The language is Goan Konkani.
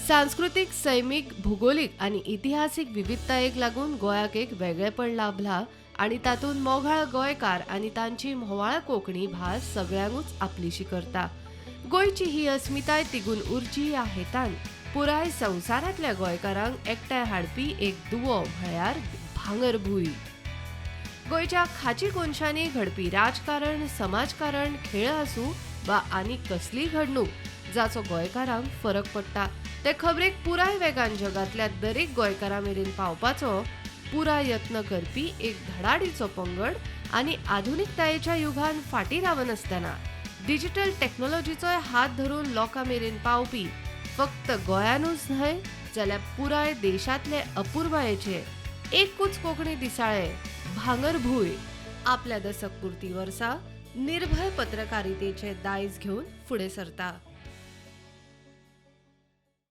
सांस्कृतीक, सैमीक, भुगोलीक आनी इतिहासीक विविधतायेक लागून गोंयाक एक वेगळेपण लाभलां आनी तातूंत मोगाळ गोंयकार आनी तांची म्होंवाळ कोंकणी भास सगळ्यांकूच आपलीशी करता. गोंयची ही अस्मिताय तिगून उरची ह्या हेतान पुराय संवसारांतल्या गोंयकारांक एकठांय हाडपी एक दुवो म्हळ्यार भांगरभूंय. गोंयच्या खाची कोनशांनी घडपी राजकारण, समाजकारण, खेळ आसूं वा आनी कसलीय घडणूक जाचो गोंयकारांक फरक पडटा ते खबरेक पुराय वेगान जगांतल्या दरेक गोंयकारा मेरेन पावपाचो पुराय यत्न करपी एक धडाडीचो पंगड आनी आधुनिकतायेच्या युगान फाटीं रावनासतना डिजिटल टॅक्नोलॉजीचोय हात धरून लोकां मेरेन पावपी फक्त गोंयानूच न्हय जाल्यार पुराय देशांतले अपुरबायेचे एकूच कोंकणी दिसाळें भांगरभूंय आपल्या दसक पुर्ती वर्सा निर्भय पत्रकारितेचे दायज घेवन फुडें सरता.